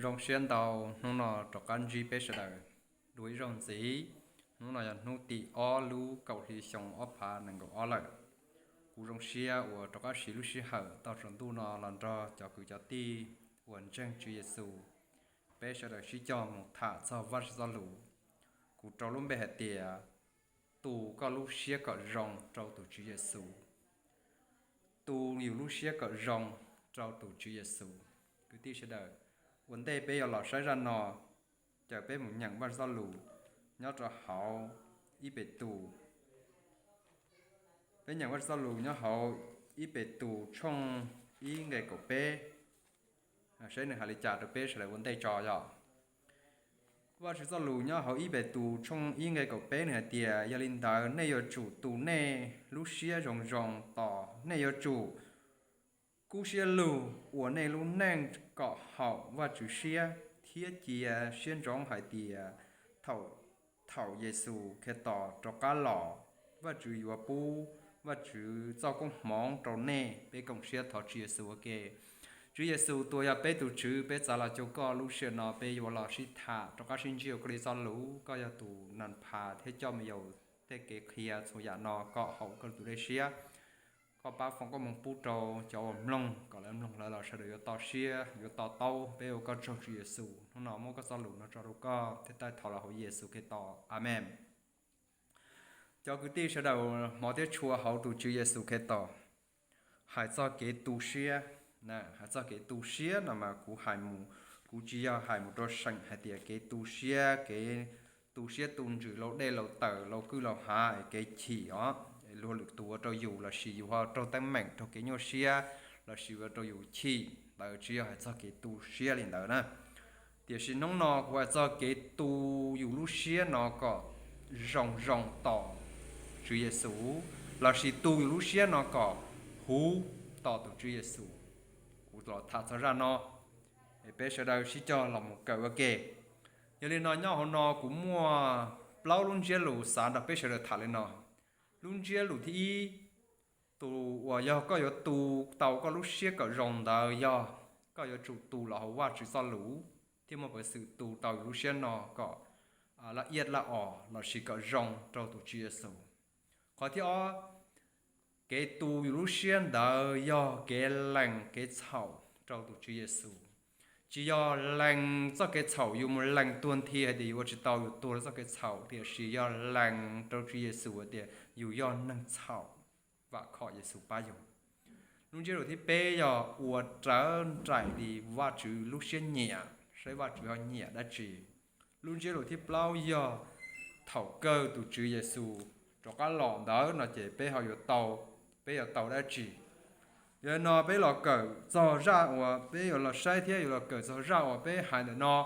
Zoo siab ntau hnub no rov qab ntsib peb sawv daws dua ib zaug ntxiv. Hnub no yog hnub tim ob lub kaum hli xyoo ob phav nees nkaum ob lawm. Kuv zoo siab uas rov qab siv lub sij hawm tau tsaus ntuj no los nrog cov kwv cov tij uas ntseeg Tswv Yexus, peb sawv daws sib cog mus tham txog Vajtswv txoj lus. Kuv rau lub npe hais tias, tu koj lub siab kom zoo rau tus Tswv Yexus. Tu yus lub siab kom zoo rau tus Tswv Yexus. Kwv tij sawv daws, ua ntej peb yuav los saib zaj no, caw peb mus nyeem Vajtswv txoj lus nyob rau hauv ib Petus. Peb nyeem Vajtswv txoj lus nyob hauv ib Petus tshooj ib nqe kaum peb, saib nws hais li cas rau peb sawv daws ua ntej tso yog. Vajtswv txoj lus nyob hauv ib Petus tshooj ib nqe kaum peb nws hais tias, yog li ntawd nej yuav tsum tu nej lub siab zoo zoo tos, nej yuav tsum kub siab lug ua nej lub neej kom haum Vajtswv siab, thiab cia siab ntsoov hais tias thaum, thaum Yexus Khetos rov qab los, Vajtswv yuav pub Vajtswv txoj koob hmoov rau nej. Peb koom siab thov Tswv Yexus ua ke. Tswv Yexus, tus yog peb tus Tswv, peb txav los cuag koj lub sij hawm no, peb yuav los sib tham rov qab sib ntsib ua koj li txoj lus. Koj yog tus nas phas thiab coj me yaus tej kev qhia txhua yam no kom haum koj tus dej siab. Koj pab foom koob hmoov pub rau cov uas mloog kom lawv mloog lawv los sawv daws yuav to siab yuav to taub. Peb ua koj tsaug Tswv Yexus, hnub no muab koj txoj lus no tso rau koj thiab taij thov los hauv Yexus Khetos, amees. Cov kwv tij sawv daws, hmov thiab tshua hauv tus Tswv Yexus Khetos, hais txog kev tu siab, hais txog kev tu siab no mas kuv hais mus, kuv tsis yog hais mus rau seem hais tias kev tu siab, kev tu siab tu ntsws laus dej laus taws laus kwj laus hav es kev chim os, luag lwm tus ua rau yus lossis yus ho raug teeb meem raug kev nyuaj siab lossis ua rau yus chim, ntawd tsis yog hais txog kev tu siab li ntawd na. Tiam sis hnub no kuv hais txog kev tu yus lub siab no kom zoo zoo tos Tswv Yexus, lossis tu yus lub siab no kom huv tos tus Tswv Yexus. Kuv los tham txog zaj no, peb sawv daws sib cog los mus kawm ua ke. Yog li no nyob hauv no kuv muaj plaub lub ntsiab lus xav nrog peb sawv daws tham li no. Lub ntsiab lus thib ib, tus uas yog koj yuav tu tau koj lub siab kom zoo ntawd yog koj yuav tsum tu los hauv Vajtswv txoj lus, thiab muaj peev xwm tu tau yus lub siab no kom laj iab laj os lossis kom zoo rau tus Tswv Yexus. Qhov thib ob, kev tu yus lub siab ntawd yog kev lees kev txhaum rau tus Tswv Yexus. Tsis yog lees txoj kev txhaum yus mus lees tuag nthi hais tias yus ua tsis tau yus tuag txoj kev txhaum, tiam sis yog lees rau Tswv Yexus hais tias yus yog neeg txhaum, vam khom Yexus pab yus. Lub ntsiab lus thib peb yog ua raws nraim li Vajtswv lub siab nyiam, saib Vajtswv ho nyiam dab tsi. Lub ntsiab lus thib plaub yog thaum kawg tus Tswv Yexus rov qab los ntawd no ces peb ho yuav tau, peb yuav tau dab tsi. Yog li no peb los kawm txog zaj uas peb yuav los saib thiab yuav los kawm txog zaj uas peb hais ntawm no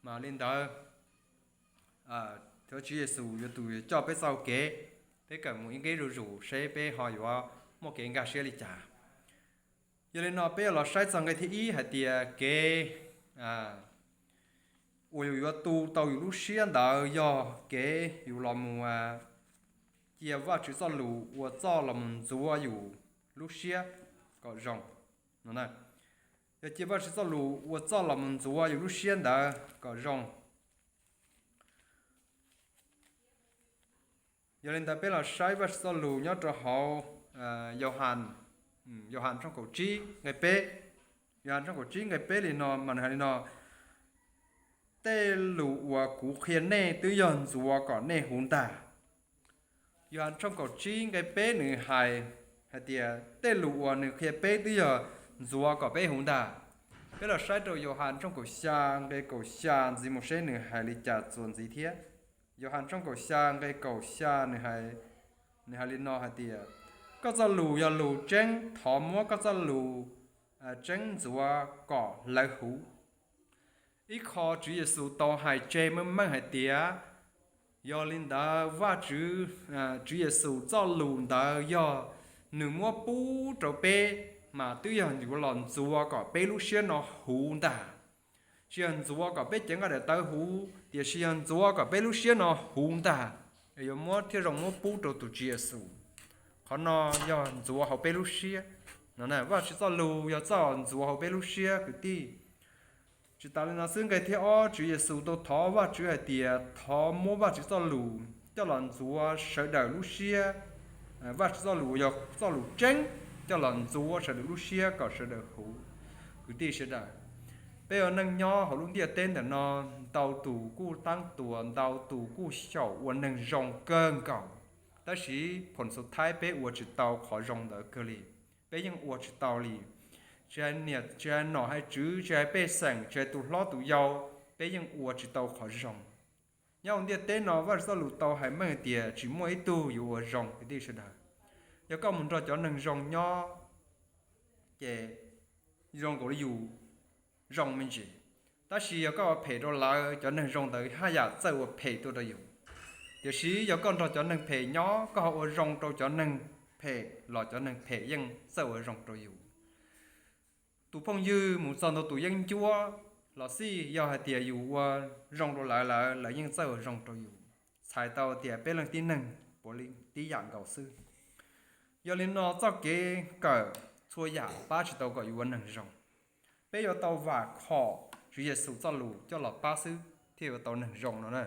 mas li ntawd, thov Tswv Yexus yuav tus coj peb txoj kev, peb kawm mus ib nqib zuj zus seb peb ho yuav muaj kev nkag siab li cas. Yog li no peb yuav los saib txog nqe thib ib hais tias kev uas yus yuav tu tau yus lub siab ntawd yog kev yus los mus cia Vajtswv txoj lus ua txoj los mus ntxuav yus lub siab kom zoo. Yog cia Vajtswv txoj lus ua txoj los mus ntxuav yus lub siab ntawd kom zoo. Yog li ntawd peb los saib Vajtswv txoj lus nyob rau hauv Yauhas, Yauhas tshooj kaum tsib nqe peb. Yauhas tshooj kaum tsib nqe peb li no mas nws hais li no: Tej lus uas kuv qhia nej twb yog ntxuav kom nej huv ntag. Yauhas tshooj kaum tsib nqe peb nws hais hais tias tej lus uas nws qhia peb twb yog ntxuav kom peb huv ntag. Peb los saib rau Yauhas tshooj kaum xya nqe kaum xya ntxiv mus seb nws hais li cas txuas ntxiv thiab. Yauhas tshooj kaum xya nqe kaum xya nws hais li no hais tias: Koj txoj lus yog lus tseeb, thov muab koj txoj lus tseeb ntxuav kom lawv huv. Ib qho Tswv Yexus tau hais tseg meej meej hais tias, yog li ntawd Vajtswv, Tswv Yexus txoj lus ntawd yog nws muab pub rau peb, mas twb yog yuav los ntxuav kom peb lub siab no huv ntag. Tsis yog ntxuav kom peb cev nqaij daim tawv huv, tiam sis yog ntxuav kom peb lub siab no huv ntag, es yuav muab thiaj zoo muab pub rau tus Tswv Yexus. Qhov no yog ntxuav hauv peb lub siab. Vajtswv txoj lus yog txoj ntxuav hauv peb lub siab kwv tij. Tsis tas li no xwb, nqe thib ob, Tswv Yexus tau thov Vajtswv hais tias thov muab Vajtswv txoj lus coj los ntxuav sawv daws lub siab. Vajtswv txoj lus uas yog txoj lus tseeb coj los ntxuav sawv daws lub siab kom sawv daws huv. Kwv tij sawv daws, peb ua neej nyob hauv lub ntiaj teb ntawm no, ntau tus kuj tab tuas, ntau tus kuj xyaum ua neeg zoo kawg nkaus, tab sis phoom xu thaib peb ua tsis tau qhov zoo ntawd kawg li. Peb yeej ua tsis tau li. Tsis hais niam tsis hais nom hais tswv, tsis hais pej xeem, tsis hais tus hlob tus yau, peb yeej ua tsis tau qhov zoo. Nyob hauv ntiaj teb no Vajtswv txoj lus tau hais meej tias tsis muaj ib tug yuav ua zoo, kwv tij sawv daws. Yog koj mus nrog cov neeg zoo nyob ces zoo nkaus li yus zoo me ntsis, tab sis yog koj ua phem rau lawv, cov neeg zoo ntawd haj yam txawj ua phem tuaj rau yus. Tiam sis yog koj nrog cov neeg phem nyob, koj ho ua zoo rau cov neeg phem los cov neeg phem yeej txawj ua zoo rau yus. Tus phooj ywg mus txog ntua tus yeeb ncuab los xij, yog hais tias yus ua zoo rau lawv, lawv yeej txawj ua zoo rau yus. Txhais tau tias peb leej tib neeg puav leej tib yam nkaus xwb. Yog li no txoj kev kawm txhua yam pab tsis tau kom yus ua neeg zoo. Peb yuav tau vam khom Tswv Yexus txoj lus coj los pab xwb thiaj yuav tau neeg zoo no na.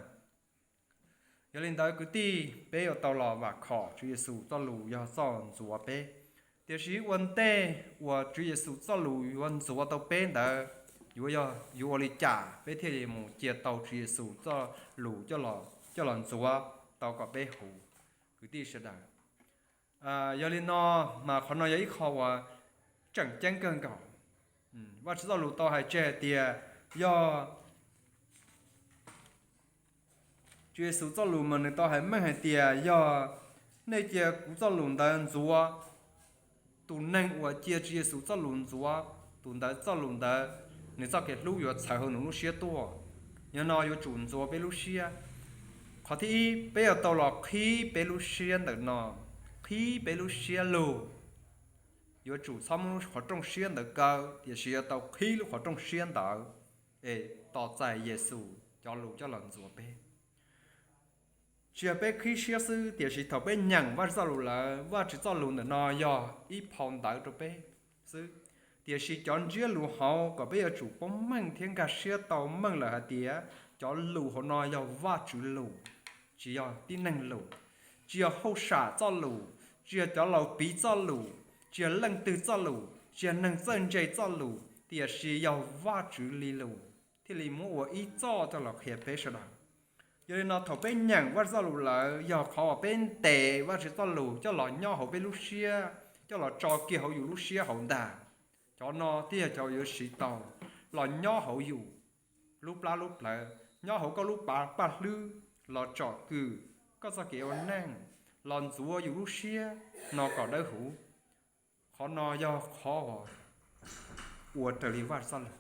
Yog li ntawd kwv tij, peb yuav tau los vam khom Tswv Yexus txoj lus yog txoj ntxuav peb. Tiam sis ua ntej uas Tswv Yexus txoj lus yuav ntxuav tau peb ntawd, yuav yog yuav ua li cas peb thiaj li mus cia tau Tswv Yexus txoj lus coj los ntxuav tau kom peb huv, kwv tij sawv daws? Yog li no mas qhov no yog ib qho uas tseem ceeb kawg nkaus. Vajtswv txoj lus tau hais tseg hais tias yog Tswv Yexus txoj lus mas nws tau hais meej hais tias yog nej cia kuv txoj lus ntawd ntxuav, tus neeg uas cia Tswv Yexus txoj lus ntxuav, tus ntawd txoj lus ntawd nws txoj kev hlub yuav txhawv hauv nws lub siab tuaj. Yog no yuav tsum ntxuav peb lub siab. Qhov thib ib, peb yuav tau los qhib peb lub siab ntawm no, qhib peb lub siab lug. Yuav tsum txhob muab lub qhov rooj siab ntawd kaw, tiam sis yuav tau qhib lub qhov rooj siab ntawd es tos txais Yexus cov lus coj los ntxuav peb. Tsis yog peb qhib siab xwb, tiam sis thaum peb nyeem Vajtswv txoj lus lawm, Vajtswv txoj lus ntawm no yog ib phau ntawv rau peb xwb. Tiam sis cov ntsiab lus hauv kom peb yuav tsum paub meej thiab nkag siab tau meej lawm hais tias cov lus hauv no yog Vajtswv lus, tsis yog tib neeg lus, tsis yog hauj sam txoj lus, tsis yog cov laus piv txoj lus, tsis yog leej twg txoj lus, tsis yog neeg txawj ntse txoj lus, tiam sis yog Vajtswv li lus thiaj li muab ua ib txoj coj los qhia peb sawv daws. Yog li no thaum peb nyeem Vajtswv txoj lus lawm, yog qhov uas peb ntes Vajtswv txoj lus coj los nyob hauv peb lub siab, coj los tso kiag hauv yus lub siab hauv ntag. Cov no thiaj yog cov yuav siv tau los nyob hauv yus lub plab lub plawv, nyob hauv koj lub paj hlwb, los tsom kwm koj txoj kev ua neej, los ntxuav yus lub siab no kom dawb huv. Qhov no yog qhov uas ua raws li Vajtswv txoj lus.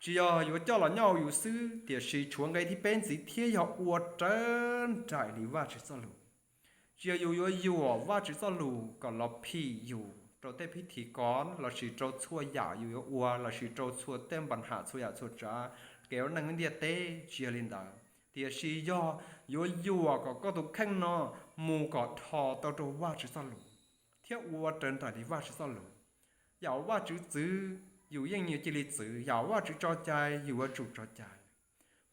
Tsis yog yuav coj los nyob hauv yus xwb, tiam sis tshuav nqe thib peb ntxiv thiab yog ua rawv nraim li Vajtswv txoj lus. Tsis yog yus yuav yuam Vajtswv txoj lus kom los phim yus rau tej phib thim kov lossis rau txhua yam yus yuav ua lossis rau txhua tej npa ham txhua yam txhua tsav kev ua neej ntiaj teb, tsis yog li ntawd. Tiam sis yog yuav yuam kom koj tus kheej no mus kom dhos tau rau Vajtswv txoj lus thiab ua raws nraim li Vajtswv txoj lus. Yam uas Vajtswv txwv yus yeej yuav cia li txwv, yam uas Vajtswv tso cai yus yuav tsum tso cai.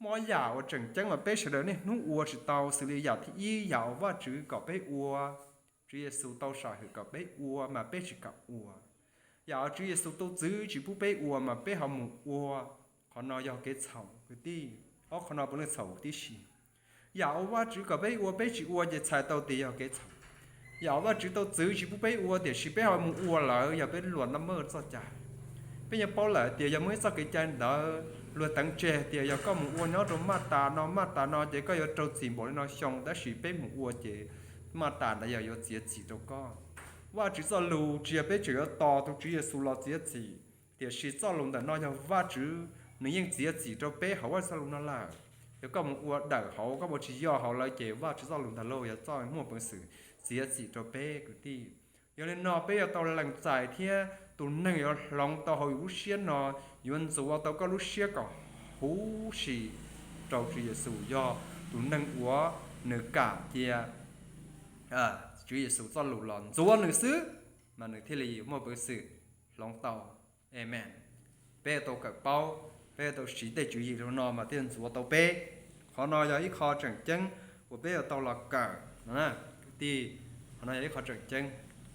Muaj ob yam uas tseem ceeb uas peb sawv daws niaj hnub ua tsis tau, xws li yam thib ib, yam uas Vajtswv kom peb ua, Tswv Yexus tau sam hwm kom peb ua mas peb tsis kam ua. Yam uas Tswv Yexus tau txwv tsis pub peb ua mas peb ho mus ua. Qhov no yog kev txhaum kwv tij, ob qhov no puav leej txhaum tib si. Yam uas Vajtswv kom peb ua peb tsis ua ces txhais tau tias yog kev txhaum. Yam uas Vajtswv tau txwv tsis pub peb ua tiam sis peb ho mus ua lawm yog peb luag naj maj txoj cai. Peb yeej paub lawm tias yog muaj ib txoj kev cai ntawd luag teev tseg tias yog koj mus ua nyob rau maj tas no maj tas no ces koj yuav raug txim npaum li no xyoo, tab sis peb mus ua ces maj tas ntawd yog yuav txiav txim rau koj. Vajtswv txoj lus tsis yog peb tseem yuav tos tus Tswv Yexus los txiav txim, tiam sis txoj lus ntawm no yog Vajtswv nws yeej txiav txim rau peb hauv Vajtswv txoj lus no lawm. Yog koj mus ua dawm hauv, koj mus tsis yog hauv lawm ces Vajtswv txoj lus ntag lauj yog txoj muaj peev xwm txiav txim rau peb kwv tij. Yog li no peb yuav tau lees txais thiab tus neeg yuav hloov tau hauv yus lub siab no yuav ntxuav tau koj lub siab kom huv si rau Tswv Yexus, yog tus neeg uas nws kam cia Tswv Yexus txoj lus los ntxuav nws xwb, mas nws thiaj li muaj peev xwm hloov tau. Amen. Peb yuav tau kawm paub Peb yuav tau siv tej tswv yim zoo no mas thiaj ntxuav tau peb. Qhov no yog ib qho tseem ceeb uas peb yuav tau los kawm no. Kwv tij, qhov no yog ib qho tseem ceeb,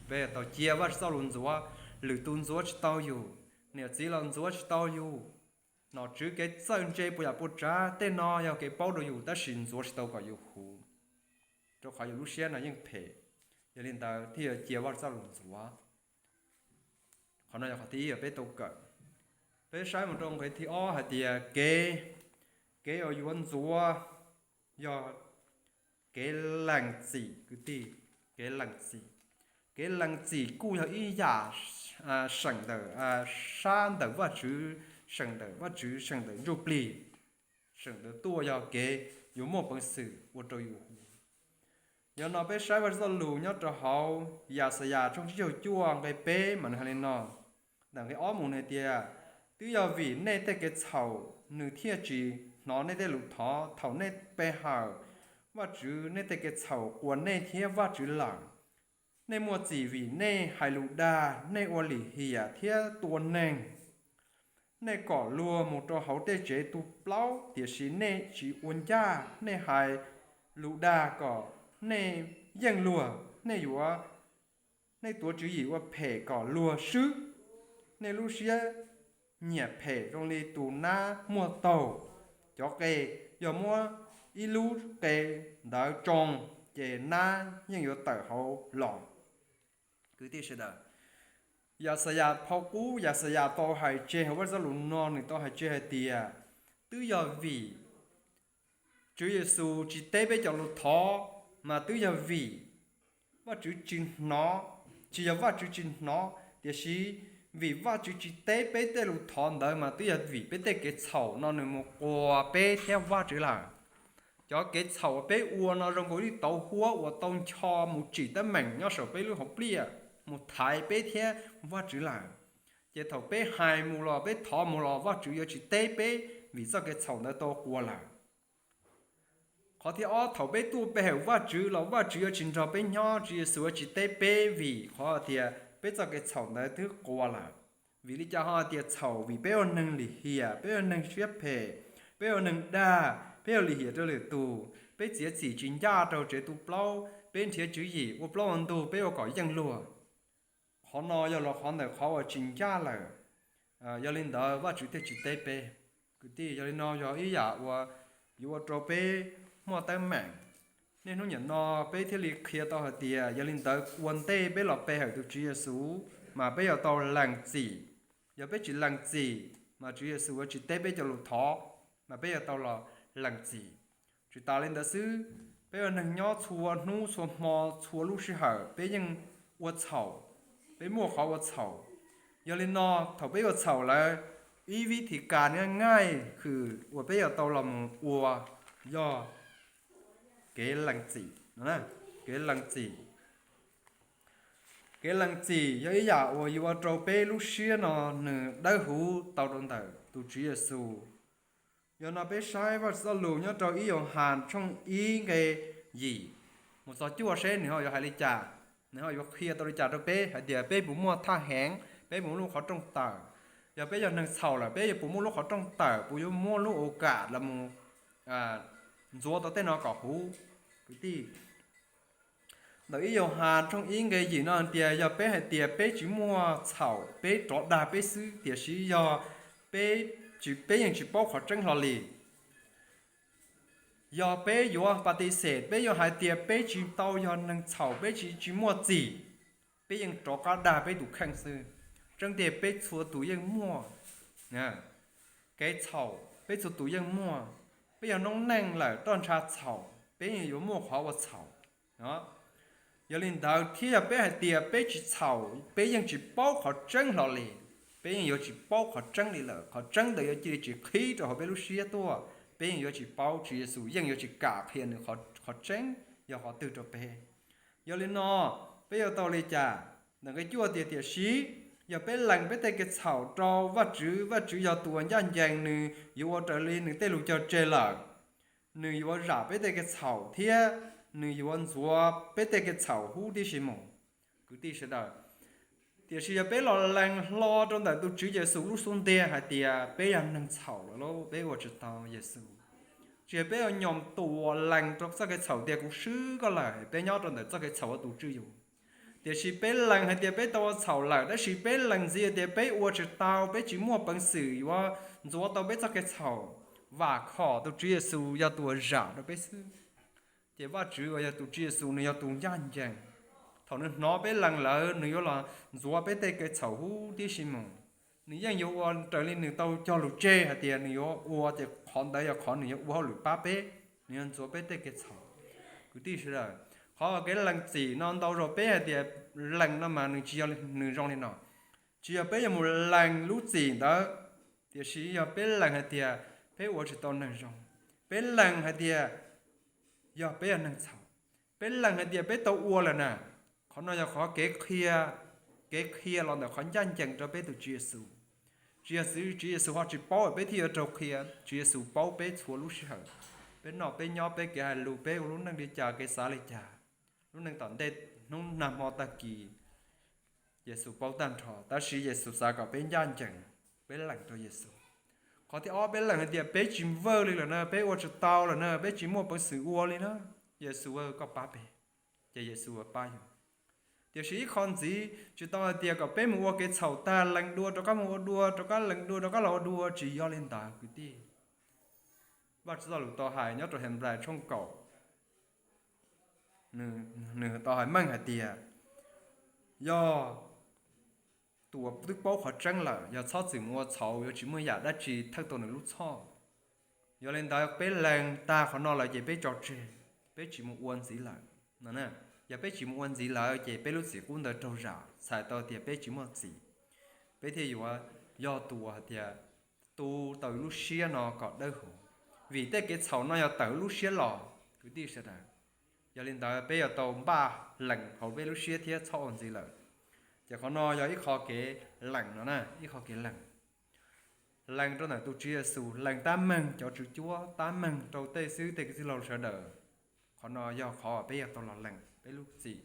peb yuav tau cia Vajtswv txoj lus ntxuav. Lwm tus ntxuav tsis tau yus, niam txiv los ntxuav tsis tau yus, nom tswv kev txawj ntse puas yam puas tsav, tej no yog kev paub rau yus tab sis ntxuav tsis tau kom yus huv, rau qhov yus lub siab no yeej phem. Yog li ntawd thiaj yuav cia Vajtswv txoj lus ntxuav. Qhov no yog qhov thib ib uas peb tau kawm. Peb saib mus rau nqe thib ob hais tias kev, kev uas yuav ntxuav yog kev lees txim kwv tij. Kev lees txim, kev lees txim kuj yog ib yam seem ntawm, sab ntawm Vajtswv, seem ntawm Vajtswv, seem ntawm ntsuj plig, seem ntawm tuaj yog kev yuav muaj peev xwm ua rau yus huv. Yog no peb saib Vajtswv txoj lus nyob rau hauv Yaxayas tshooj tsib caug cuaj nqe peb mas nws hais li no. Ntawm nqe ob mus nws tias, twb yog vim nej tej kev txhaum nws thiaj tsis hnov nej tej lus thov. Thaum nej pe hawm Vajtswv, nej tej kev txhaum quas nej thiab Vajtswv lawm. Nej muaj txim vim nej hais lus dag, nej ua lim hiam thiab tua neeg. Nej kom luag mus rau hauv tej tsev tu plaub, tiam sis nej tsis ua ncaj. Nej hais lus dag kom nej yeej luag. Nej yuav, nej tuav tswv yim ua phem kom luag swb. Nej lub siab nyiam phem zoo li tus nab muaj taug. Cov qe, yog muab ib lub qe ntawd tsoo, ces nab yeej yuav tawm hauv los. Kwv tij sawv daws, Yaxayas phau qub, Yaxayas tau hais tseg hauv Vajtswv txoj lus no, nws tau hais tseg hais tias, twb yog vim Tswv Yexus tsis teb peb cov lus thov, mas twb yog vim Vajtswv tsis hnov, tsis yog Vajtswv tsis hnov, tiam sis vim Vajtswv tsis teb peb tej lus thov ntawd mas twb yog vim peb tej kev txhaum no nws mus quas peb thiab Vajtswv lawm. Cov kev txhaum uas peb ua no zoo nkaus li tauv huab uas tau ncho mus tsim teeb meem nyob saum peb lub hauv pliaj, mus thaiv peb thiab Vajtswv lawm. Ces thaum peb hais mus los, peb thov mus los, Vajtswv yuav tsis teb peb vim txoj kev txhaum ntawd tau quas lawm. Qhov thib ob, thaum peb tuaj pe hawm Vajtswv los Vajtswv yuav tsis nrog peb nyob, Tswv Yexus yuav tsis teb peb vim qhov tias peb txoj kev txhaum ntawd twb quas lawm. Vim li cas ho tias txhaum? Vim peb ua neeg lim hiam, peb ua neeg siab phem, peb ua neeg dag, peb ua lim hiam rau lwm tus, peb txiav txim tsis ncaj rau tsev tu plaub, peb nrhiav tswv yim ua plaub ua ntug, peb ua kom yeej luag. Qhov no yog los qhov ntawm qhov uas tsis ncaj lawm. Yog li ntawd Vajtswv thiaj tsis teb peb. Kwv tij, yog li no yog ib yam uas yuav ua rau peb muaj teeb meem. Niaj hnub nim no peb thiaj li qhia tau hais tias yog li ntawd ua ntej peb los pe hawm tus Tswv Yexus mas peb yuav tau lees txim. Yog peb tsis lees txim mas Tswv Yexus yuav tsis teb peb cov lus thov, mas peb yuav tau los lees txim. Tsis tas li ntawd xwb, peb ua neeg nyob txhua hnub txhua hmo txhua lub sij hawm peb yeej ua txhaum, peb muaj qhov ua txhaum. Yog li no, thaum peb ua txhaum lawm, ib vib thi kas nab ngaij khwm uas peb yuav tau los mus ua yog kev lees txim. Kev lees txim, kev lees txim yog ib yam uas yuav ua rau peb lub siab no nws dawb huv tau rau ntawm tus Tswv Yexus. Yog no peb saib Vajtswv txoj lus nyob rau ib Yauhas tshooj ib nqe yim mus txog cuaj seb nws ho yuav hais li cas, nws ho yuav qhia tau li cas rau peb hais tias peb puas muaj thaj heev, peb puas muaj lub qhov rooj tawm. Yog peb yog neeg txhaum lawm, peb yuav puas muaj lub qhov rooj tawm, puas yuav muaj lub ua kam los mus ntxuav tau tej no kom huv. Kwv tij, ntawm ib Yauhas tshooj ib nqe yim no tias yog peb hais tias peb tsis muaj txhaum, peb rov dag peb xwb, tiam sis yog peb, peb yeej tsis paub qhov tseeb hlo li. Yog peb yuav pa ti xem, peb yuav hais tias peb tsis tau yog neeg txhaum, peb tsis, tsis muaj txim, peb yeej rov qab dag peb tus kheej xwb. Tseeb tiag peb txhua tus yeej muaj kev txhaum, peb txhua tus yeej muaj. Peb yog noob neej lawm roj ntsha txhaum, peb yeej yuav muaj qhov ua txhaum. Yog li ntawd thiab yog peb hais tias peb tsis txhaum, peb yeej tsis paub qhov tseeb hlo li. Peb yeej yuav tsis paub qhov tseeb li lawm, qhov tseeb ntawd yuav cia li tsis qhib rau hauv peb lub siab tuaj, peb yeej yuav tsis paub, Tswv Yexus yeej yuav tsis kam qhia nws qhov tseeb yog qhov twg rau peb. Yog li no, peb yuav tau li cas? Ntawm nqe cuaj tias, tiam sis yog peb lees peb tej kev txhaum rau Vajtswv, Vajtswv yog tus uas ncaj ncees, nws yuav ua raws li nws tej lus cog tseg lawm. Nws yuav zam peb tej kev txhaum thiab nws yuav ntxuav peb tej kev txhaum huv tib si mus. Kwv tij sawv daws, Tiam sis yog peb los lees hlo rau ntawm tus Tswv Yexus lub xub ntiag hais tias peb yog neeg txhaum lawm lauj, peb ua tsis tau Yexus. Tsis yog peb ua nyom tua lees rau txoj kev txhaum tias kuv swb koj lawm, peb nyob rau ntawm txoj kev txhaum ua tus tswj yus. Tiam sis peb lees hais tias peb tau ua txhaum lawm, tab sis peb lees ntxiv hais tias peb ua tsis tau, peb tsis muaj peev xwm yuav ntxuav tau peb txoj kev txhaum, vam khom tus Tswv Yexus yog tus uas zam rau peb xwb. Ces Vajtswv uas yog tus Tswv Yexus nws yog tus ncaj ncees. Thaum nws hnov peb lees lawm, nws yuav los ntxuav peb tej kev txhaum huv tib si mus. Nws yeej yuav ua raws li nws tau cog lus tseg hais tias nws yuav ua, ces qhov ntawd yog qhov nws yuav ua hauj lwm pab peb, nws yuav ntxuav peb tej kev txhaum. Kwv tij sawv daws, qhov kev lees txim no ntau zaus peb hais tias lees no mas nws tsis yog nws zoo li no. Tsis yog peb yuav mus lees lub txim ntawd, tiam sis yog peb lees hais tias peb ua tsis tau neeg zoo, peb lees hais tias yog peb yog neeg txhaum, peb lees hais tias peb tau ua lawm na. Qhov no yog qhov kev qhia, kev qhia los ntawm qhov ncaj ncees rau peb tus Tswv Yexus. Tsis yog Tswv Yexus ho tsis paub peb thiaj yuav raug qhia, Tswv Yexus paub peb txhua lub sij hawm, peb noj peb nyob, peb kev hais lus, peb ua lub neej li cas, kev xav li cas, lub neej tom ntej hnub nag hmo tag kis, Yexus paub tag nrho, tab sis Yexus xav kom peb ncaj ncees, peb lees rau Yexus. Qhov thib ob, peb lees hais tias peb tsis vwj li lawm na, peb ua tsis tau lawm na, peb tsis muaj peev xwm ua li na. Yexus, koj pab peb, ces Yexus pab yus. Tiam sis ib qho ntxiv, tsis tau hais tias kom peb mus ua kev txhaum tag lees dua rov qab mus ua dua, rov qab lees dua rov qab los ua dua, tsis yog li ntawd kwv tij. Vajtswv txoj lus tau hais nyob rau Henplais tshooj kaum, nws tau hais meej hais tias, yog tus uas twb paub qhov tseeb lawm, yog txhob txwm mus ua txhaum, yuav tsis muaj yam dab tsi thawj tau nws lub txhoj. Yog li ntawd peb lees tag qhov no lawm ces peb tso tseg, peb tsis mus ua ntxiv lawm. Yog peb tsis mus ua ntxiv lawm ces peb lub txim qub ntawd raug zam, txhais tau tias peb tsis muaj txim, peb thiaj yuav yog tus uas hais tias tu tau lub siab no kom dawb huv, vim tej kev txhaum no yog tawm lub siab los kwv tij sawv daws. Yog li ntawd peb yuav tau npaj lees hauv peb lub siab thiab txhob ua ntxiv lawm. Ces qhov no yog ib qho kev lees no na, ib qho kev lees. Lees rau ntawm tus Tswv Yexus, lees tab meeg cov tswv cuab, tab meeg rau tej xib hwb tej kwv tij laug sawv daws. Qhov no yog qhov peb yuav tau los lees peb lub txim.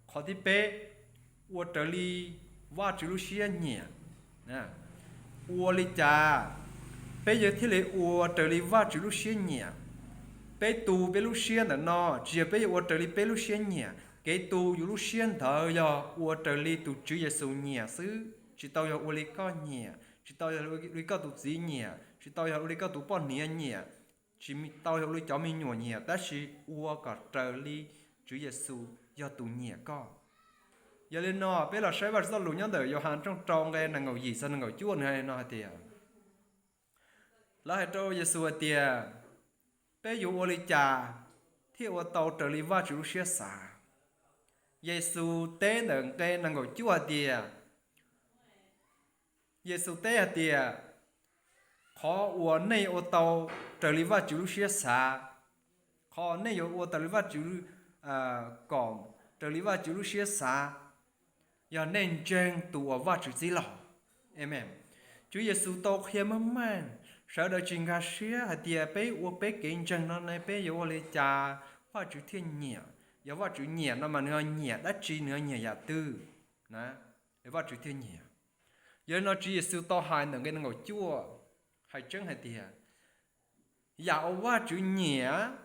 Qhov thib peb, ua raws li Vajtswv lub siab nyiam. Ua li cas peb yuav thiaj li ua raws li Vajtswv lub siab nyiam? Peb tu peb lub siab ntawm no tsis yog peb yuav ua raws li peb lub siab nyiam. Kev tu yus lub siab ntawd yog ua raws li tus Tswv Yexus nyiam xwb, tsis tau yog ua li koj nyiam, tsis tau yog ua li koj tus txiv nyiam, tsis tau yog ua li koj tus poj niam nyiam, tsis tau yog ua li cov me nyuam nyiam, tab sis ua kom raws li Tswv Yexus yog tus nyiam koj. Yog li no peb los saib Vajtswv txoj lus nyob ntawm Yauhas tshooj rau nqe nees nkaum yim txog nees nkaum cuaj, nws hais li no hais tias, lawv hais rau Yexus hais tias, peb yuav ua li cas thiaj ua tau raws li Vajtswv lub siab xav? Yexus teb ntawm nqe nees nkaum cuaj hais tias, Yexus teb hais tias, qhov uas nej ua tau raws li Vajtswv lub siab xav, qhov nej yuav ua tau li Vajtswv, kom raws li Vajtswv lub siab xav, yog nej ntseeg tus uas Vajtswv txib los. Amen. Tswv Yexus tau qhia meej meej, sawv daws tsis nkag siab hais tias peb ua peb kev ntseeg no ne peb yuav ua li cas Vajtswv thiaj nyiam. Yog Vajtswv nyiam no mas nws ho nyiam dab tsi, nws ho nyiam yam twg, Vajtswv thiaj nyiam. Yog li no Tswv Yexus tau hais ntawm nqe nees nkaum cuaj, hais tseeb hais tias, yam uas Vajtswv nyiam,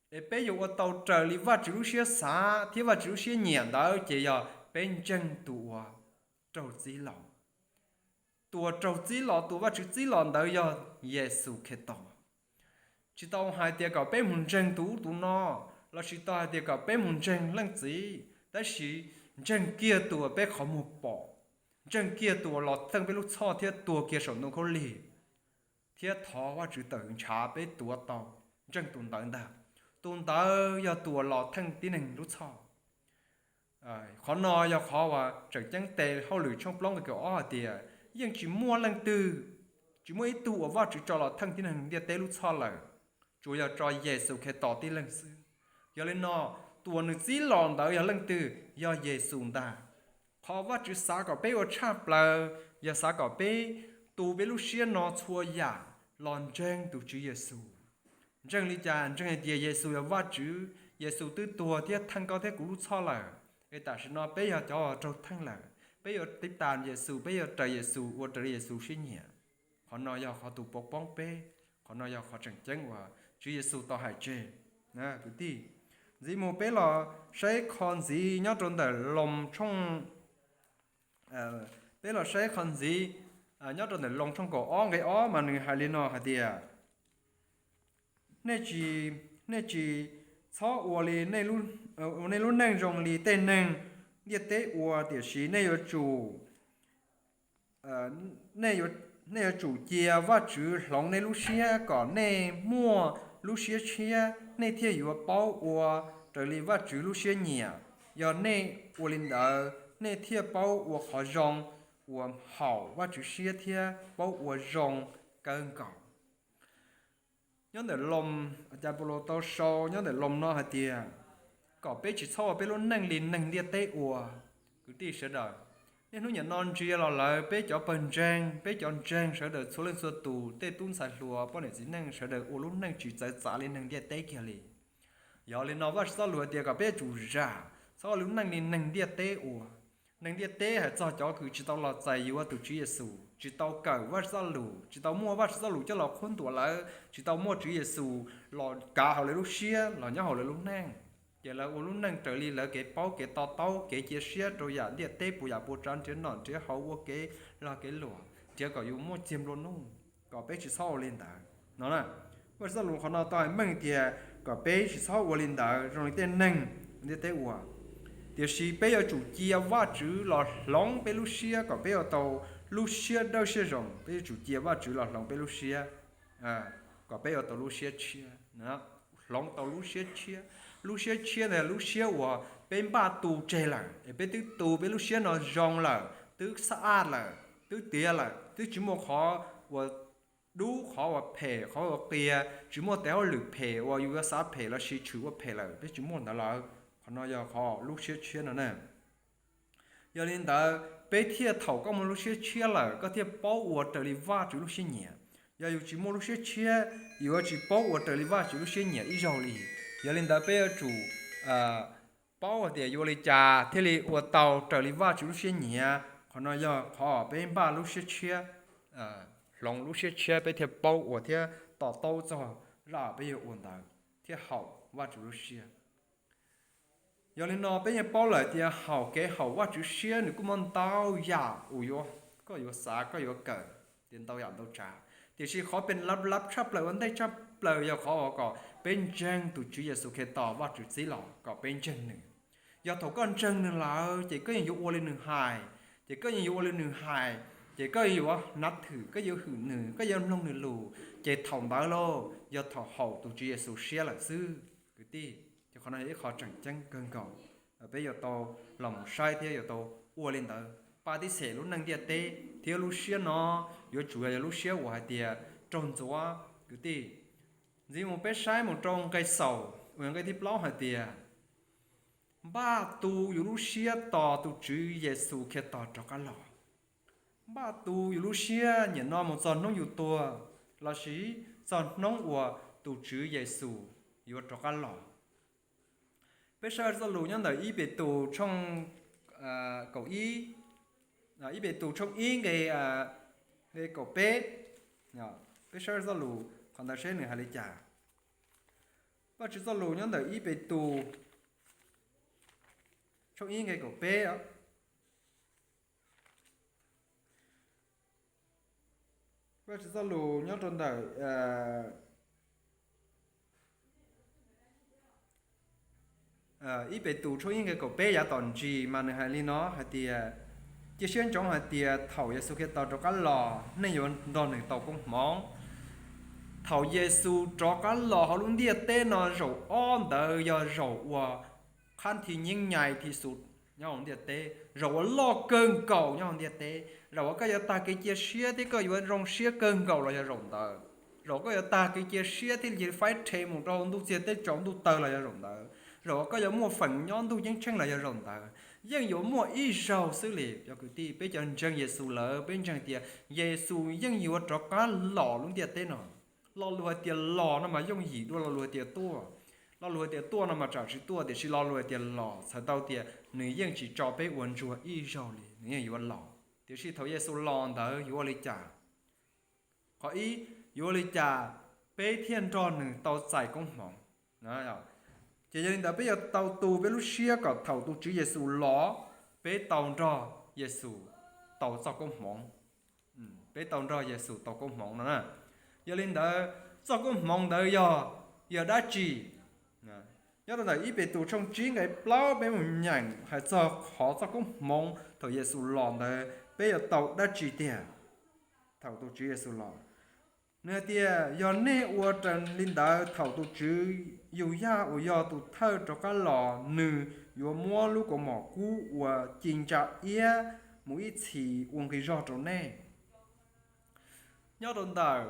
es peb yuav ua tau raws li Vajtswv lub siab xav thiab Vajtswv lub siab nyiam ntawd ces yog peb ntseeg tus uas raug txib los. Tus uas raug txib los, tus Vajtswv txib los ntawd yog Yexus Khetos. Tsis tau hais tias kom peb mus ntseeg tus ub tus no, los tsis tau hais tias kom peb mus ntseeg leej txiv, tab sis ntseeg kiag tus uas peb qhov muag pom, ntseeg kiag tus uas los theej peb lub txhoj thiab tuag kiag saum ntoo khaub lig, thiab thov Vajtswv tawm ntshav peb tuav tau, ntseeg tus ntawd ntag. Tus ntawd yog tus uas los theej tib neeg lub txhoj. Qhov no yog qhov uas tseem ceeb tes hauj lwm tshooj plaub nqe kaum ob hais tias, yeej tsis muaj leej twg, tsis muaj ib tug uas Vajtswv tso los theej tib neeg ntiaj teb lub txhoj lawm, tsuas yog tso Yexus Khetos tib leeg xwb. Yog li no, tus uas nws txib los ntawd yog leej twg? Yog Yexus ntag. Qhov Vajtswv xav kom peb ua tshaj plaws yog xav kom peb tu peb lub siab no txhua yam los ntseeg tus Tswv Yexus. Ntseeg li cas? Ntseeg hais tias Yexus yog Vajtswv, Yexus twb tuag thiab theej koj thiab kuv lub txhoj lawm, Es tam sim no peb yog cov raug theej lawm, peb yuav tib tas Yexus, peb yuav raws Yexus, ua raws li Yexus siab nyiam. Qhov no yog qhov tus pov poob peb, qhov no yog qhov tseem ceeb uas Tswv Yexus tau hais tseg. Kwv tij, ntxiv mus peb los saib qhov ntxiv nyob rau ntawm Loos tshooj, peb los saib qhov ntxiv nyob rau ntawm Loos tshooj kaum ob nqe ob mas nws hais li no hais tias, nej tsis, nej tsis txhob ua li, ua nej lub neej zoo li tej neeg ntiaj teb ua, tiam sis nej yuav tsum nej yuav tsum cia Vajtswv hloov nej lub siab kom nej muaj lub siab tshiab, nej thiaj yuav paub ua raws li Vajtswv lub siab nyiam. Yog nej ua li ntawd, nej thiaj paub ua qhov zoo uas haum Vajtswv siab thiab paub ua zoo kawg nkaus. Nyob ntawm Loos, cas Paulus tau sau nyob ntawm Loos no hais tias, kom peb tsis txhob ua peb lub neej li neeg ntiaj teb ua. Kwv tij sawv daws, niaj hnub niam no ntsia los lawm peb cov pawg ntseeg, peb cov ntseeg sawv daws txhua leej txhua tus, tej tub ntxhais hluas, poj niam txiv neej sawv daws ua lub neej tsis txawv txav li neeg ntiaj teb kiag li. Yog li no Vajtswv txoj lus hais tias kom peb yuav tsum zam, txhob ua lub neej li neeg ntiaj teb ua. Neeg ntiaj teb hais txog cov kws tsis tau los txais yuav tus Tswv Yexus, tsis tau kawm Vajtswv txoj lus, tsis tau muaj Vajtswv txoj lus coj los qhuab ntuas lawv, tsis tau muaj Tswv Yexus los kav hauv lawv lub siab los nyob hauv lawv lub neej, ces lawv ua lub neej raws li lawv kev paub kev to taub, kev cia siab rau yam ntiaj teb, puas yam puas tsav, nrhiav nom nrhiav haus, ua kev lag kev luam, nrhiav kom yus muaj txiag nplua nuj. Kom peb tsis txhob ua li ntawd no. Vajtswv txoj lus qhov no tau hais meej tias kom peb tsis txhob ua li ntawd zoo li tej neeg ntiaj teb ua. Tiam sis peb yuav tsum cia Vajtswv los hloov peb lub siab kom peb yuav tau lub siab dawb siab zoo. Peb yuav tsum cia Vajtswv los hloov peb lub siab kom peb yuav tau lub siab tshiab, hloov tau lub siab tshiab. Lub siab tshiab ntawd lub siab uas peb npaj tu tseg lawm, es peb twb tu peb lub siab no zoo lawm, twb xab aj lawm, twb tiav lawm, twb tsis muaj qhov uas dub, qhov uas phem, qhov uas qias, tsis muaj tes hauj lwm phem uas yus yuav xav phem los sis tshwm ua phem lawm, peb tsis muaj ntawd lawm. Qhov no yog qhov lub siab tshiab no na. Yog li ntawd peb thiaj, thaum koj muaj lub siab tshiab lawm koj thiaj paub ua raws li Vajtswv lub siab nyiam. Yog yus tsis muaj lub siab tshiab, yus yuav tsis paub ua raws li Vajtswv lub siab nyiam ib zaug li. Yog li ntawd peb yuav tsum paub hais tias yuav ua li cas thiaj li ua tau raws li Vajtswv lub siab nyiam. Qhov no yog qhov peb npaj lub siab tshiab, hloov lub siab tshiab peb thiaj paub ua thiab to taub txog zaj peb yuav ua ntawd thiab haum Vajtswv lub siab. Yog li no peb yeej paub lawm tias haum kev haum Vajtswv siab nws kuj muaj ntau yam uas koj yuav xav koj yuav kawm, tias ntau yam ntau tsav. Tiam sis qhov pes lab lab tshaj plaws ua ntej tshaj plaws yog qhov uas kom peb ntseeg tus Tswv Yexus Khetos Vajtswv txib los kom peb ntseeg nws. Yog thaum koj ntseeg nws lawm ces koj yeej yuav ua li nws hais, ces koj yeej yuav ua li nws hais, ces koj yuav hnav thwm, koj yuav hwm nws, koj yuav mloog nws lus, ces thaum ntawd lauj yog thaum haum tus Tswv Yexus siab lawm xwb kwv tij. Ces qhov no yog ib qho tseem ceeb kawg nkaus, peb yuav tau los mus saib thiab yuav tau ua li ntawd, pab tib xem lub neej ntiaj teb thiab lub siab no yuav tsum yog lub siab uas hais tias raug ntxuav kwv tij. Ntxiv mus peb saib mus rau nqe xaus uas yog nqe thib plaub hais tias, npaj tu yus lub siab tos tus Tswv Yexus Khetos rov qab los. Npaj tu yus lub siab nim no mus txog hnub yus tuag lossis txog hnub uas tus Tswv Yexus yuav rov qab los. Peb saib txoj lus nyob ntawm ib Petus tshooj kaum ib, ib Petus tshooj ib nqe, nqe kaum peb. Peb saib txoj lus qhov ntawd seb nws hais li cas. Vajtswv txoj lus nyob ntawm ib Petus tshooj ib nqe kaum peb. Vajtswv txoj lus nyob rau ntawm ib Petus tshooj ib nqe kaum peb yav tom ntsis mas nws hais li no hais tias, cia siab ntsoov hais tias thaum Yexus Khetos rov qab los nej yuav nrog nws tau koob hmoov. Thaum Yexus rov qab los hauv lub ntiaj teb no zaum ob ntawd yog zaum uas qhab thi nyeeb nyais thi xus nyob hauv ntiaj teb, zaum uas loj kawg nkaus nyob hauv ntiaj teb. Zaum uas koj yuav tag kev cia siab thiab koj yuav zoo siab kawg nkaus los yog zaum ntawd. Zaum koj yuav tag kev cia siab thiab li faib rhe mus rau ntuj txiag teb tsaus ntuj tawg los yog zaum ntawd. Zaum uas koj yuav muaj feem nyob ntuj ceeb tsheej los yog zaum ntawd. Yeej yuav muaj ib zaug xwb li cov kwv tij, peb cov ntseeg Yexus lawm peb ntseeg tias Yexus yeej yuav rov qab los lub ntiaj teb no. Lo lus hais tias los no mas yooj yim dua lo lus hais tias tuaj. Lo lus hais tias tuaj no mas tsam tsis tuaj, tiam sis lo lus hais tias los txhais tau tias nws yeej tsis tso peb ua ntsuag ib zaug li, nws yeej yuav los. Tiam sis thaum Yexus los ntawd yuav ua li cas? Qhov ib, yuav ua li cas peb thiaj nrog nws tau txais koob hmoov? Ces yog li ntawd peb yuav tau tu peb lub siab kom thaum tus Tswv Yexus los, peb tau nrog Yexus tau txoj koob hmoov. Peb tau nrog Yexus tau koob hmoov no na. Yog li ntawd txoj koob hmoov ntawd yog, yog dab tsi? Nyob rau ntawm ib Petus tshooj tsib nqe plaub peb mus nyeem hais txog qhov txoj koob hmoov thaum Yexus los ntawd peb yuav tau dab tsi tiag thaum tus Tswv Yexus los? Nws hais tias, yog nej ua raws li ntawd thaum tus Tswv yug yaj uas yog tus thawj rov qab los, nws yuav muab lub kaus mom kub uas ci ntsa iab mus ib txhis ua nqi zog rau nej. Nyob rau ntawm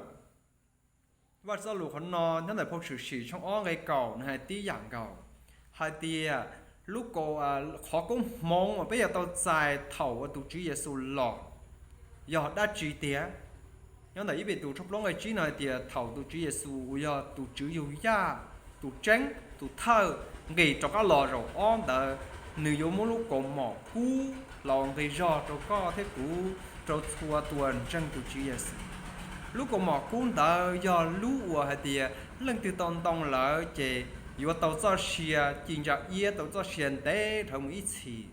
Vaj Tswv Txoj Lus qhov no nyob ntawm Phau Tshwm Sim tshooj ob nqe kaum nws hais tib yam nkaus, hais tias lub kaus, qhov koob hmoov uas peb yuav tau txais thaum uas tus Tswv Yexus los yog dab tsi tiag? Nyob ntawm ib Petus tshooj plaub nqe tsib no hais tias thaum tus Tswv Yexus uas yog tus Tswv yug yaj, tus tseeb, tus thawj nqis rov qab los zaum ob ntawd, nws yuav muab lub kaus mom kub los nqi zog rau koj thiab kuv, rau txhua tus ntseeg tus Tswv Yexus. Lub kaus mom kub ntawd yog lub uas hais tias leej twg tau ntoo lawm ces yuav tau txoj sia ci ntsa iab, tau txoj sia ntev dhawv mus ib txhis,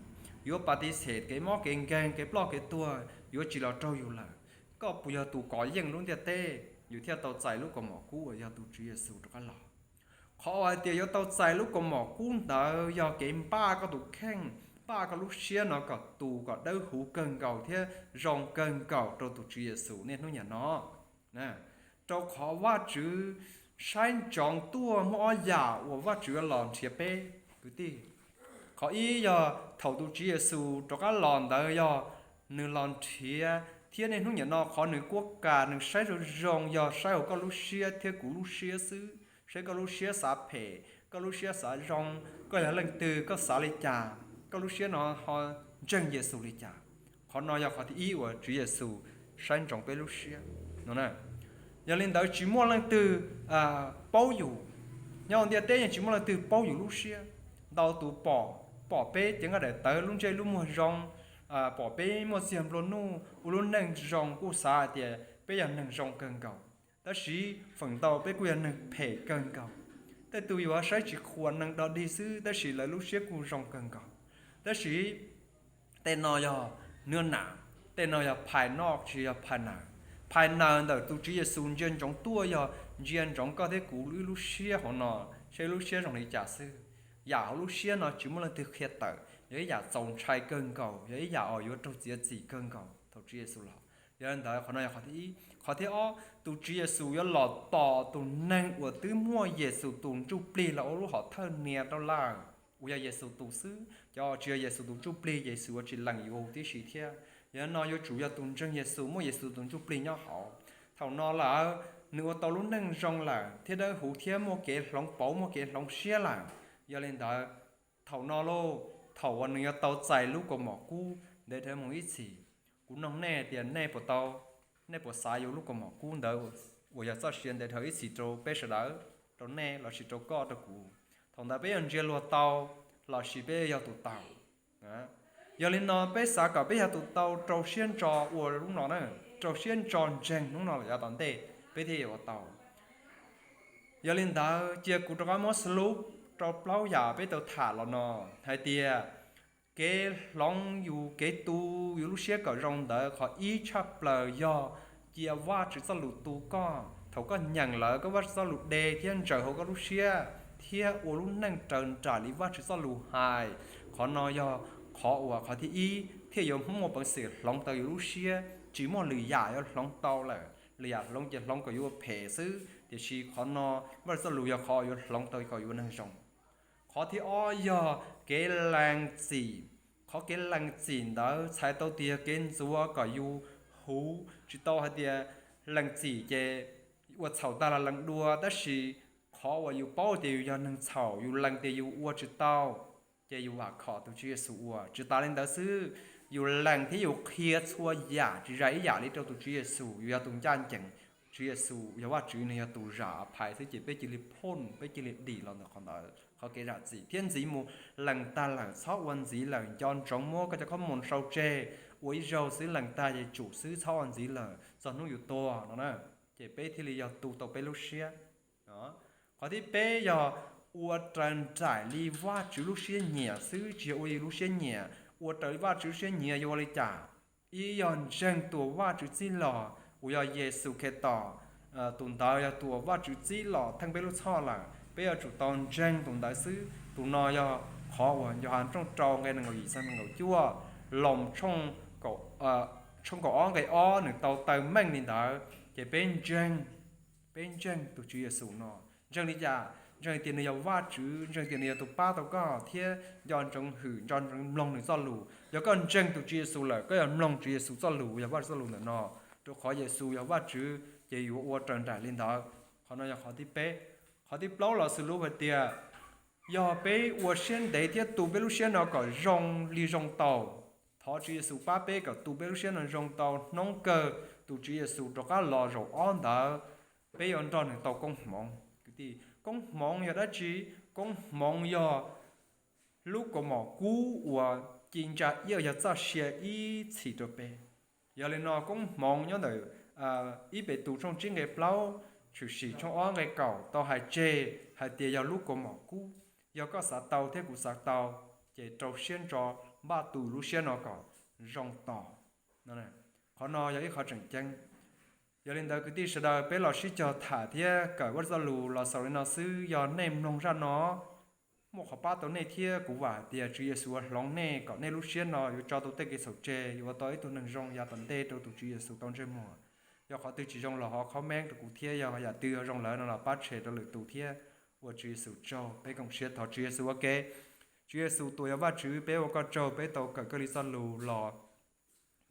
yuav pa tis xes kev mob kev nkeeg, kev ploj kev tuag yuav tsis los raug yus lawm. Koj puas yog tus kov yeej lub ntiaj teb, yus thiaj tau txais lub kaus mom kub uas yog tus Tswv Yexus rov qab los? Qhov uas hais tias yuav tau txais lub kaus mom kub ntawd yog kev npaj koj tus kheej, npaj koj lub siab no kom tus kom dawb huv kawg nkaus thiab zoo kawg nkaus rau tus Tswv Yexus niaj hnub niam no. Rau qhov Vajtswv saib ntsoov tuaj muaj ob yam uas Vajtswv los nrhiav peb kwv tij. Qhov ib yog thaum tus Tswv Yexus rov qab los ntawd yog nws los nrhiav, thiab niaj hnub niam no qhov nws kuab kas nws saib zoo zoo yog saib hauv koj lub siab thiab kuv lub siab xwb, saib koj lub siab xav phem, koj lub siab xav zoo, koj yog leej twg, koj xav li cas, koj lub siab no ho ntseeg Yexus li cas. Qhov no yog qhov thib ib uas Tswv Yexus saib ntsoov peb lub siab no. Yog li ntawd tsis muaj leej twg paub yus, nyob hauv ntiaj teb yeej tsis muaj leej twg paub yus lub siab. Ntau tus pom, pom peb cev nqaij daim tawv, lub ntsej lub muag zoo, pom peb muaj txiag nplua nuj, ua lub neej zoo kuj xav hais tias peb yog neeg zoo kawg nkaus, tab sis feem ntau peb kuj yog neeg phem kawg nkaus. Tej tug yuav saib tsis qhuas neeg dog dig xwb tab sis lawv lub siab kuj zoo kawg nkaus. Tab sis tej no yog nuav nam, tej no yog phais noj tsis yog phais naws. Phais naws ntawm tus Tswv Yexus ntsia ntsoov tuaj yog ntsia ntsoov koj thiab kuv lub siab hauv no, saib lub siab zoo li cas xwb. Yam hauv lub siab no tsis muaj leej twg qhia tawm, yog ib yam txaus ntshai kawg nkaus, yog ib yam uas yuav raug txiav txim kawg nkaus thaum Tswv Yexus los. Yog li ntawd qhov no yog qhov thib ib. Qhov thib ob, tus Tswv Yexus yuav los tos tus neeg uas twb muaj Yexus tus ntsuj plig los ua lub hom thawj nias rau lawm, uas yog Yexus tus xwb. Cov tsis yog Yexus tus ntsuj plig, Yexus yuav tsis lees yus tib si thiab. Yog li no yuav tsum yog tus ntseeg Yexus muaj Yexus tus ntsuj plig nyob hauv. Thaum no lawm nws ua tau lub neej zoo lawm thiab dawb huv thiab muaj kev hloov pauv, muaj kev hloov siab lawm. Yog li ntawd, thaum no lauj, thaum uas nws yuav tau txais lub kaus mom kub ntev dhawv mus ib txhis, kuv noog nej tias nej puas tau, nej puas xav yuav lub kaus mom kub ntawd uas yog txoj sia ntev dhawv ib txhis rau peb sawv daws, rau nej lossis rau koj rau kuv? Thaum ntawd peb yuav ntsia luag tau lossis peb yog tus tau? Yog li no peb xav kom peb yog tus tau rau siab ntso ua lub no na, rau siab ntso ntseeg hnub no los yav tom ntej peb thiaj yuav ua tau. Yog li ntawd cia kuv rov qab muab xwb lub rau plaub yam peb tau tham los no, hais tias kev hloov yus, kev tu yus lub siab kom zoo ntawd qhov ib tshaj plaws yog cia Vajtswv txoj lus tu koj. Thaum koj nyeem lawm koj Vajtswv txoj lus de thiab ntsaws hauv koj lub siab thiab ua lub neej raws nraim li Vajtswv txoj lus hais. Qhov no yog qhov uas qhov thib ib thiaj yuav muaj peev xwm hloov tau yus lub siab, tsis muaj lwm yam yuav hloov tau lawm. Lwm yam hloov ces hloov kom yuav ua phem xwb, tiam sis qhov no Vajtswv txoj lus yog qhov yuav hloov tau kom yuav neeg zoo. Qhov thib ob yog kev lees txim. Qhov kev lees txim ntawd txhais tau tias kev ntxuav kom yus huv, tsis tau hais tias lees txim ces ua txhaum tag los lees dua, tab sis qhov uas yus paub tias yus yog neeg txhaum, yus lees tias yus ua tsis tau, ces yus vam khom tus Tswv Yexus ua. Tsis tas li ntawd xwb, yus lees thiab yus qhia txhua yam tsis zais ib yam li rau tus Tswv Yexus, yus yog tus ncaj ncees, Tswv Yexus yog Vajtswv, nws yog tus zam phais xwb ces peb cia li phooj, peb cia li dim los ntawm qhov ntawd, qhov kev zam txim thiab ntxiv mus. Lees tag lawm, txhob ua ntxiv lawm, nco ntsoov muab koj cov qhob moo sau tseg, ua ib zaug xwb, lees tag ces tsum xwb, txhob ua ntxiv lawm, txog hnub yus tuag no na. Ces peb thiaj li yog tu tau peb lub siab. Qhov thib peb yog ua raws nraim li Vajtswv lub siab nyiam xwb, tsis yog ua yus lub siab nyiam. Ua raws li Vajtswv lub siab nyiam yuav ua li cas? Ib yog ntseeg tus Vajtswv txib los uas yog Yexus Khetos, tus ntawd yog tus uas Vajtswv txib los theej peb lub txhoj lawm, peb yuav tsum tau ntseeg tus ntawd xwb. Tus no yog qhov uas Yauhas tshooj rau nqe nees nkaum yim txog nees nkaum cuaj, Loos tshooj kaum ob nqe ob nws tau taw meej li ntawd. Ces peb ntseeg, peb ntseeg tus Tswv Yexus no. Ntseeg li cas? Ntseeg tias nws yog Vajtswv, ntseeg tias nws yog tus pab tau koj thiab nco ntsoov hwm, nco ntsoov mloog nws txoj lus. Yog koj ntseeg tus Tswv Yexus lawm, koj yuav mloog Tswv Yexus txoj lus, yog Vajtswv txoj lus ntawm no, rau qhov Yexus yog Vajtswv, ces yuav ua raws nraim li ntawd. Qhov no yog qhov thib peb. Qhov thib plaub los xws li hais tias yog peb ua siab ntev thiab tu peb lub siab no kom zoo li zoo tau. Thov Tswv Yexus pab peb kom tu peb lub siab no zoo tau hnub kawg tus Tswv Yexus rov qab los zaum ob ntawd, peb yuav nrog nws tau koob hmoov. Koob hmoov yog dab tsi? Koob hmoov yog lub kaus mom kub uas ci ntsa iab, yog txoj sia ib txhis rau peb. Yog li no koob hmoov nyob ntawm ib Petus tshooj tsib nqe plaub, tshwm sim tshooj ob nqe kaum tau hais tseg hais tias yog lub kaus mom kub. Yog koj xav tau thiab kuv xav tau, ces rau siab ntso npaj tu lub siab no kom zoo tos. Qhov no yog ib qhov tseem ceeb. Yog li ntawd kwv tij sawv daws, peb los sib cog tham thiab kawm Vajtswv txoj lus los xaus li no xwb. Yog nej mloog zaj no, muaj qhov pab tau nej thiab kuv vam hais tias Tswv Yexus yuav hloov nej kom nej lub siab no yuav tso tau tej kev txhaum tseg, yuav ua tau ib tug neeg zoo yav tom ntej rau tus Tswv Yexus tau ntsej muag. Yog qhov twg tsis zoo los ho comment rau kuv thiab, yog yam twg ho zoo lawm no los pab share rau lwm tus thiab. Ua Tswv Yexus tsaug, peb koom siab thov Tswv Yexus ua ke. Tswv Yexus tus uas yog Vajtswv, peb ua koj tsaug peb tau kawm koj li txoj lus los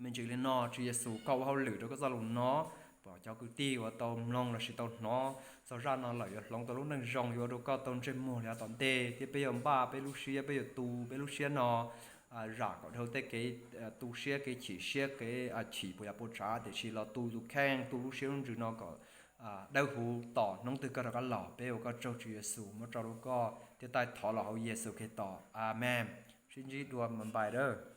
me ntsis li no. Tswv Yexus, koj ua hauj lwm rau koj txoj lus no, pom cov kwv tij uas tau mloog lossis tau hnov txog zaj no lawm yuav hloov tau lub neej zoo, yuav ua rau koj tau ntsej muag yav tom ntej thiab peb yuav npaj peb lub siab, peb yuav tu peb lub siab no zam kom dhau tej kev tu siab, kev chim siab, kev chim puas yam puas tsav, tiam sis los tu tus kheej, tu lub siab lub ntsws no kom dawb huv tos hnub twg koj rov qab los. Peb ua koj tsaug Tswv Yexus, muab tso rau koj thiab taij thov los hauv Yexus Khetos, amees. Sib ntsib dua, bye bye.